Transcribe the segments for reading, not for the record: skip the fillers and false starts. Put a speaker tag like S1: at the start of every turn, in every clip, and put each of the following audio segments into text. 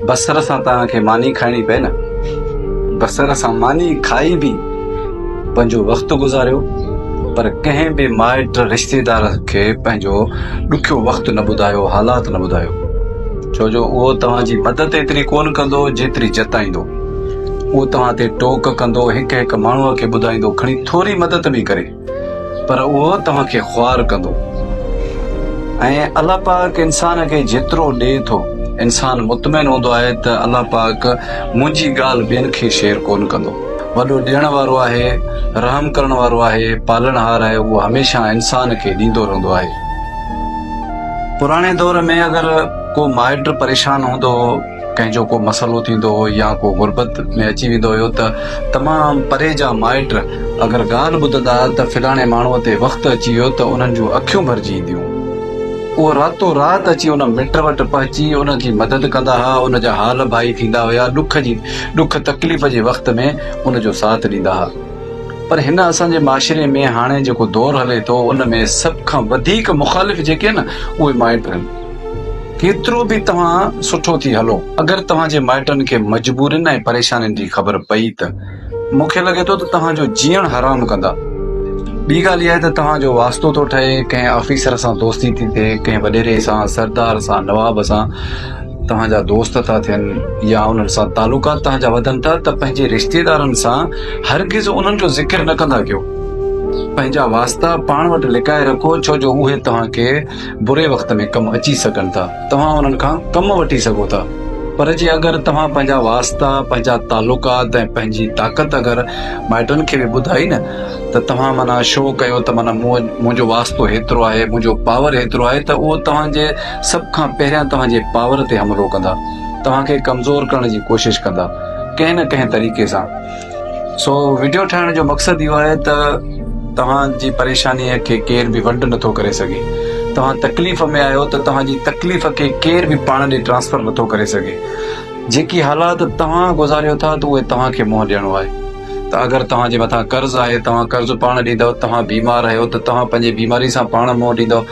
S1: بصر سان توهان کي ماني کائڻي پئي نه، بصر سان ماني کائي به پنهنجو وقت گذاريو پر ڪنهن به مائٽ رشتيدار کي پنهنجو ڏکيو وقت نه ٻڌايو، حالات نه ٻڌايو، ڇو جو اهو توهان جي مدد ايتري ڪونه ڪندو جيتري جتائيندو. اهو توهان تي ٽوڪ ڪندو، هڪ هڪ ماڻهوء کي ٻڌائيندو، کڻي ٿوري مدد به ڪري. پر اهو توهان کي خوار ڪندو ۽ الله پاڪ انسان کي جيترو ڏئي ٿو انسان مطمئن هوندو آهي ته الله پاڪ منهنجي ڳالهه ٻين کي شيئر ڪونه ڪندو وڏو ڏيڻ وارو آهي رحم ڪرڻ وارو آهي پالڻهار آهي اهو هميشه انسان کي ڏيندو رهندو آهي پراڻي دور ۾ اگر ڪو مائٽ پريشان هوندو هو ڪنهن جو ڪو مسئلو ٿيندو هو يا ڪو غربت ۾ اچي ويندو هيو ته تمام پري جا مائٽ اگر ڳالهه ٻڌندا ته فلاڻي ماڻهوء تي وقت اچي ويو ته انهن جون اکيون ڀرجي اينديون. اهو راتو رات اچي ان مٽ وٽ پهچي ان جي مدد ڪندا ها، ان جا حال ڀائي ٿيندا هيا، ڏک جي ڏک تڪليف جي وقت ۾ ان جو ساٿ ڏيندا ها. پر هن اسان جي معاشري ۾ هاڻي جيڪو دور هلي ٿو ان ۾ سڀ کان وڌيڪ مخالف جيڪي آهن نه اهي مائٽ آهن. ڪيترو به توهان سٺو ٿي هلو، اگر توهان جي مائٽن کي مجبورين ۽ پريشانين جي خبر پئي ته مون کي لڳي ٿو ته توهان جو جيئڻ حرام ڪندا. ٻي ڳالهه اها آهي ته توهان جو واسطو ٿو ٺهي، ڪنهن آفيسر سان دوستي ٿي ٿئي، ڪنهن وڏيري سان، سردار سان، نواب سان توهان جا دوست ٿا ٿين يا انهن سان تعلقات توهان جا وڌن ٿا ته پنهنجي رشتيدارن سان هرگز انهن جو ذڪر نه ڪندا ڪيو. پنهنجا واسطا پاڻ وٽ لڪائي رکو ڇو جو اهي توهان کي بري وقت ۾ ڪم اچي سگهن ٿا، توهان انهن کان ڪم وٺي سگهو ٿا، پر جي اگر توهان پنهنجا واسطا، پنهنجا تعلقات ۽ پنهنجي طاقت اگر مائٽن کي به ٻڌائي نه ته توهان معنيٰ شو ڪيو ته معنيٰ مون منهنجو واسطو هيترو آهي، منهنجو پاور هيترو آهي ته اهو توهان جي سڀ کان پهريان توهان جي پاور تي حملو ڪندا، توهان کي ڪمزور ڪرڻ جي ڪوشش ڪندا ڪنهن نه ڪنهن طريقي سان. سو وڊيو ٺاهڻ جو مقصد اهو آهي ته توهان جي پريشانيء کي ڪير به ونڊ نٿو ڪري سگهي. توهان تڪليف ۾ آهيو ته توهان جي تڪليف کي ڪير به پاڻ ڏي ٽرانسفر نٿو ڪري سگهي. جيڪي حالات توهان گذاريو ٿا ته اهي توهان کي منهن ڏيڻو آهي. ته اگر توهان جي مٿان قرض آهي توهان قرض پاڻ ڏيندؤ، توهان بيمار آهيو ته توهان پنهنجي بيماري سان پاڻ منهن ڏيندؤ،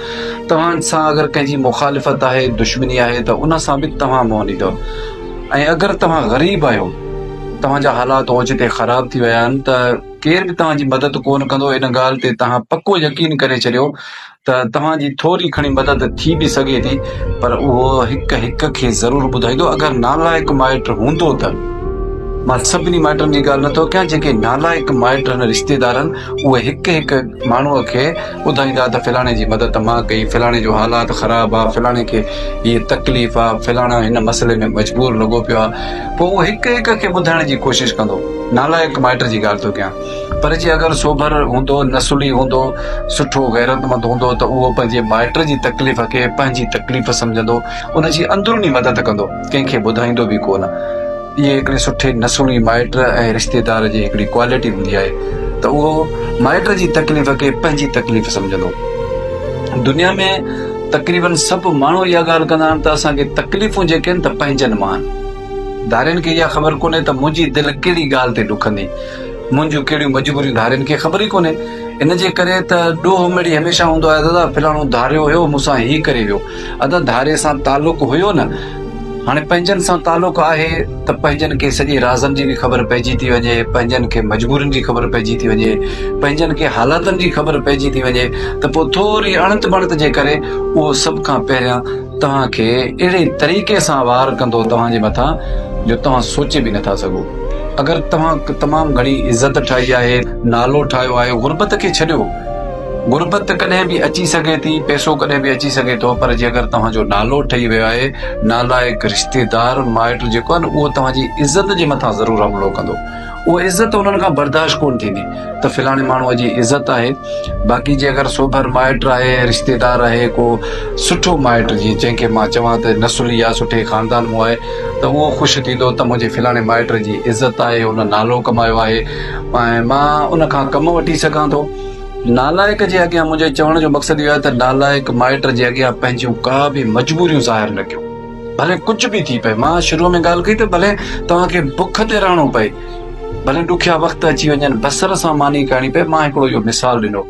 S1: توهان سان اگر ڪنهن جي مخالفت آهي، دشمني آهي ته ان سان به توهان منهن ڏيندؤ ۽ اگر توهان غريب آهيو. توهان جا حالات اوچتي خراب ٿي ويا آهن ته ڪير به توهان جي مدد ڪونه ڪندو ان ڳالهه تي توهان پڪو يقين ڪري ڇڏيو ته توهان جي ٿوري کڻي مدد ٿي به سگهي ٿي پر اهو هڪ هڪ کي ضرور ٻڌائيندو اگر نالائق مائٽ هوندو ته مان سڀني مائٽن جي ڳالهه نٿو ڪيان جيڪي نالائق مائٽ آهن رشتيدار آهن اهي هڪ هڪ ماڻهوء کي ٻڌائيندا ته فلاڻي جي مدد مان ڪئي، فلاڻي جو حالات خراب آ، فلاڻي کي هيء تڪليف آ، فلاڻو هن مسئلي ۾ مجبور لڳو پيو آ. پوء اهو هڪ هڪ کي ٻڌائڻ جي ڪوشش ڪندو. نالائق مائٽ جي ڳالهه ٿو ڪيان. پر جي اگر سوڀر هوندو، نسلي هوندو، سٺو غيرتمند هوندو ته اهو پنهنجي مائٽ جي تڪليف کي پنهنجي تڪليف سمجهندو، ان جي اندروني مدد ڪندو، ڪنهن کي ٻڌائيندو به ڪو نه. اهي هڪڙي سٺي نسلي مائٽ ۽ رشتيدار جي هڪڙي ڪوالٽي هوندي آهي ته اهو مائٽ جي تڪليف کي پنهنجي تڪليف سمجهندو. دنيا ۾ تقريبن سڀ ماڻهو اها ڳالهه ڪندا آهن ته اسان کي تڪليفون جيڪي آهن ته پنهنجن مان آهن. ڌارين کي اها خبر ڪونهي ته منهنجي دل ڪهڙي ڳالهه تي ڏکندي، منهنجون ڪهڙيون مجبوريون ڌارين کي خبر ئي ڪونهي. ان جي ڪري ته ڏوهه مڙئي هميشه هوندو آهي دادا فلاڻو ڌاريو هيو مون سان هي ڪري ويو. ادا ڌاري سان تعلق هيو نه هاڻي پنهنجن سان تعلق آهي ته پنهنجن کي سڄي رازن جي به خبر پئجي ٿي وڃي، پنهنجن کي مجبورين جي خبر پئجي ٿي وڃي، پنهنجن کي حالاتن جي خبر پئجي ٿي وڃي ته پوء ٿوري اڻت بڻت جي ڪري اهو سڀ کان پهريان توهان کي اهڙي طريقي سان وار ڪندو توهان جي مٿان جو توهان سوچي به نٿا سگهو. اگر توهان تمام گهڻي عزت ٺاهي آهي، نالو ٺاهيو آهي، غربت کي ڇڏيو. غربت ڪڏهن به اچي سگهي ٿي، پئسو ڪڏهن به اچي سگهي ٿو پر جي اگر توهان جو نالو ٺهي ويو آهي، نالائق رشتيدار، مائٽ جيڪو آهي نه اهو توهان جي عزت جي مٿان ضرور حملو ڪندو. اها عزت انهن کان برداشت ڪونه ٿيندي ته فلاڻي ماڻهوء جي عزت آهي. باقي جي اگر سوڀر مائٽ آهي، رشتيدار آهي، ڪو سٺو مائٽ جيئن جنهن کي مان چوان ته نسلي يا سٺي خاندان مون آهي ته اهو خوش ٿيندو ته منهنجي فلاڻي مائٽ جي عزت آهي، ان نالو ڪمايو آهي ۽ مان ان کان ڪم وٺي سگهان ٿو. نالائق جي اڳيان منهنجي چوڻ جو مقصد اهو آهي ته نالائق مائٽ جي اڳيان پنهنجيون ڪا به مجبوريون ظاهر نه ڪيو. ڀلي ڪجهه به ٿي پئي. مان شروع ۾ ڳالهه ڪئي ته ڀلي توهان کي بک تي رهڻو پئي، ڀلي ڏکيا وقت اچي وڃن، بصر سان ماني کائڻي پئي، مان هڪڙو اهو مثال ڏنو.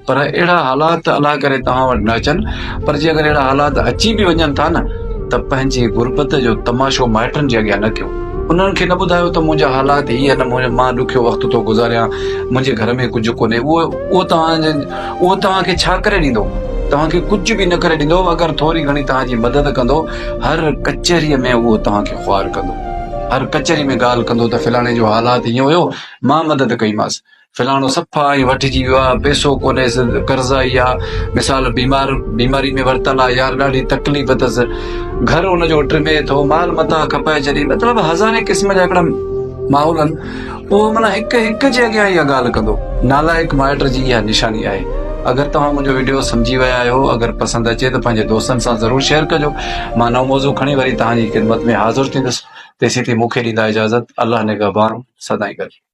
S1: پر اهڙا حالات الله ڪري توهان وٽ نه اچن، پر جي اگر اهڙا حالات اچي به وڃن ٿا نه ته پنهنجي غربت جو تماشو مائٽن جي اڳيان نه ڪيو. انهن کي نه ٻڌايو ته منهنجا حالات هي آهن، مان ڏکيو وقت ٿو گذاريان، منهنجي گهر ۾ ڪجهه ڪونهي. اهو اهو توهان اهو توهان کي ڇا ڪري ڏيندو؟ توهان کي ڪجهه به نه ڪري ڏيندو، اگر ٿوري گهڻي توهان جي مدد ڪندو، هر ڪچهريء ۾ اهو توهان کي خوار ڪندو. هر ڪچهري ۾ ڳالهه ڪندو ته فلاڻي جو حالات هيئن هيو، مان مدد ڪئيمانس. فلاڻو صفا ائين وٺجي ويو آ، پئسو ڪونهيس، قرضائي آ، مثال بيمار بيماري ۾ ورتل آ، يار ڏاڍي تڪليف اٿس، گهر ان جو ٽمي ٿو، مال متاع کپائي ڇڏي، مطلب هزارين قسم جا هڪڙا ماحول آهن، اهو معنيٰ هڪ هڪ جي اڳيان اها ڳالهه ڪندو. نالائق مائٽ جي اها نشاني آهي. اگر توهان منهنجو وڊيو سمجهي ويا آهيو، اگر پسند اچي ته پنهنجي دوستن سان ضرور شيئر ڪجو. مان نئون موضوع کڻي وري توهان جي خدمت ۾ حاضر ٿيندس. تيسين تائين مون کي ڏيندا اجازت. الله نگهبان. سدائين گڏ.